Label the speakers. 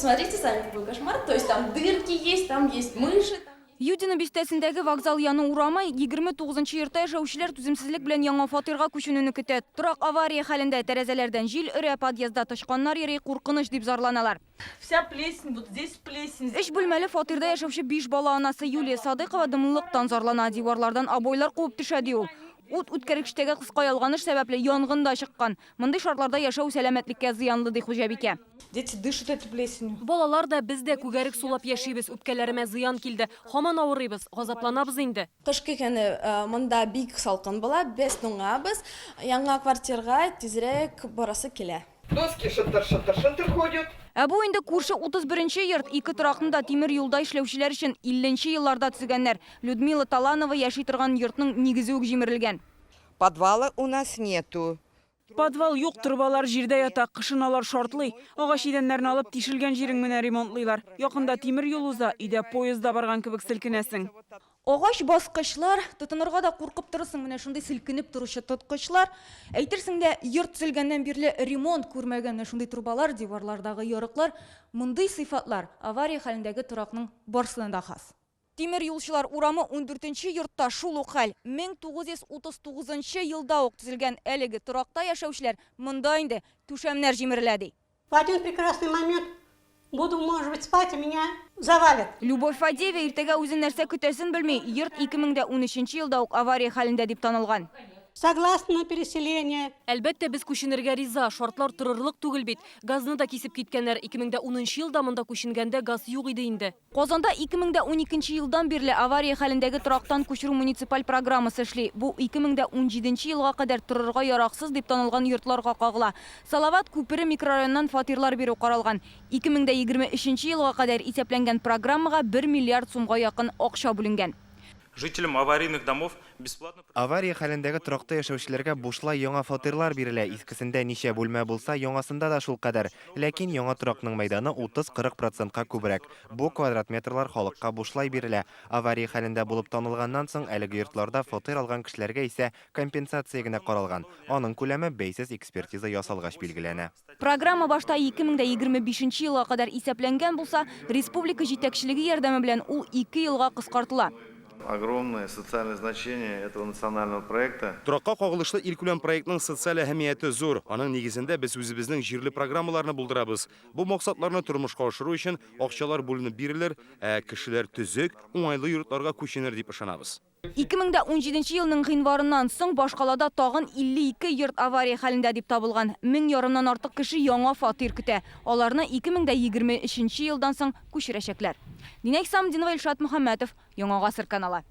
Speaker 1: Посмотрите сами, какой кошмар. То есть там дырки есть, там есть мыши. Там...
Speaker 2: Юдино бистәсендәге вокзал яны урамы 29 нчы йортта яшәүчеләр түземсезлек белән яңа фатирга күченүне көтә. Торак авария хәлендә, тәрәзәләрдән җил өрә, подъездда тычканнар йөри, куркыныч дип зарланалар.
Speaker 3: Вся плесень, вот здесь плесень.
Speaker 2: Өч бүлмәле фатирда яшәүче биш бала анасы Юлия Садыйкова дымлылыктан зарлана, диварлардан обойлар кубып төшә, ди ул. Ут үткәргечтәге кыска ялганыш сәбәпле янгын да чыккан. Мондый шартларда яшәү сәламәтлеккә зыянлы, ди хуҗабикә.
Speaker 3: Дети дышат этой плесенью.
Speaker 4: Балалар да, без дә күгәрек сулап яшибез, үпкәләремә зыян килде. Һаман авырыйбыз, газапланабыз инде.
Speaker 1: Кышкы көне монда бик салкын була, без туңабыз. Яңа квартирга тизрәк барасы килә.
Speaker 5: Доски шытыр-шытыр-шытыр ходят.
Speaker 2: Ә бу инде күрше 31 нче йорт, ике торакны да тимер юлда эшләүчеләр өчен 50 нче елларда төзегәннәр. Людмила Таланова яши торган йортның нигезе үк җимерелгән.
Speaker 5: Подвала у нас нету.
Speaker 3: Подвал юк, торбалар җирдә ята, кышын алар шартлый. Агач идәннәрне алып, тишелгән җирен генә ремонтлыйлар. Якында тимер юл уза, өйдә поездда барган кебек селкенәсең.
Speaker 2: Агач баскычлар, тотынырга да куркып торырсың, менә шундый селкенеп торучы тоткычлар. Әйтерсең лә, йорт төзелгәннән бирле ремонт күрмәгән менә шундый трубалар, диварлардагы ярыклар. Мондый сыйфатлар авария хәлендәге торакның барсына да хас. Тимер юлчылар урамы ундүртенче йортта шул ук хәл. 1939 нчы елда ук төзелгән әлеге торакта яшәүчеләр монда инде түшәмнәр җимерелә ди.
Speaker 6: В один прекрасный момент буду, может быть, спать, и меня завалит.
Speaker 2: Любовь Фадеева иртәгә үзен нәрсә көтәсен белми, йорт 2013 елда ук авария хәлендә дип танылган.
Speaker 6: Согласна на переселение.
Speaker 4: Әлбәттә, без күченергә риза, шартлар торырлык түгел бит. Газны да кисеп киткәннәр. 2010 елда монда күченгәндә газ юк иде инде.
Speaker 2: Казанда 2012 елдан бирле авария хәлендәге торактан күчерү муниципаль программасы эшли. Бу 2017 елга кадәр торырга яраксыз дип танылган йортларга кагыла. Салават күпере микрорайоныннан фатирлар бирү каралган. 2023 елга кадәр исәпләнгән программага бер миллиард сумга якын акча бүленгән.
Speaker 7: Жителям аварийных домов бесплатно.
Speaker 8: Авария хәлендәге торакта яшәүчеләргә бушлай яңа фатирлар бирелә. Искесендә ничә бүлмә булса, яңасында да шулкадәр. Ләкин яңа торакның мәйданы 30-40 процентка күбрәк. Бу квадрат метрлар халыкка бушлай бирелә. Авария хәлендә булып танылганнан соң, әлеге йортларда фатир алган кешеләргә исә компенсация генә каралган. Аның күләме бәйсез экспертиза ясалгач билгеләнә.
Speaker 2: Программа башта 2025 нче елга кадәр исәпләнгән булса, республика җитәкчелеге ярдәме белән ул ике елга кыскартыла.
Speaker 9: Огромное социальное значение этого национального проекта.
Speaker 10: Торакка кагылышлы илкүләм проектның социаль әһәмияте зур. Аның нигезендә без үзебезнең җирле программаларны булдырабыз. Бу максатларны тормышка ашыру өчен акчалар бүленеп бирелер, ә кешеләр төзек, уңайлы йортларга күченер дип ышанабыз.
Speaker 2: 2017 елның гыйнварыннан соң башкалада тагын 52 йорт авария хәлендә дип табылган. Мең ярымнан артык кеше яңа фатир көтә. Аларны 2023 елдан соң күчерәчәкләр. Динә Хисамтдинова, Илшат Мөхәммәтов, Яңа Гасыр каналы.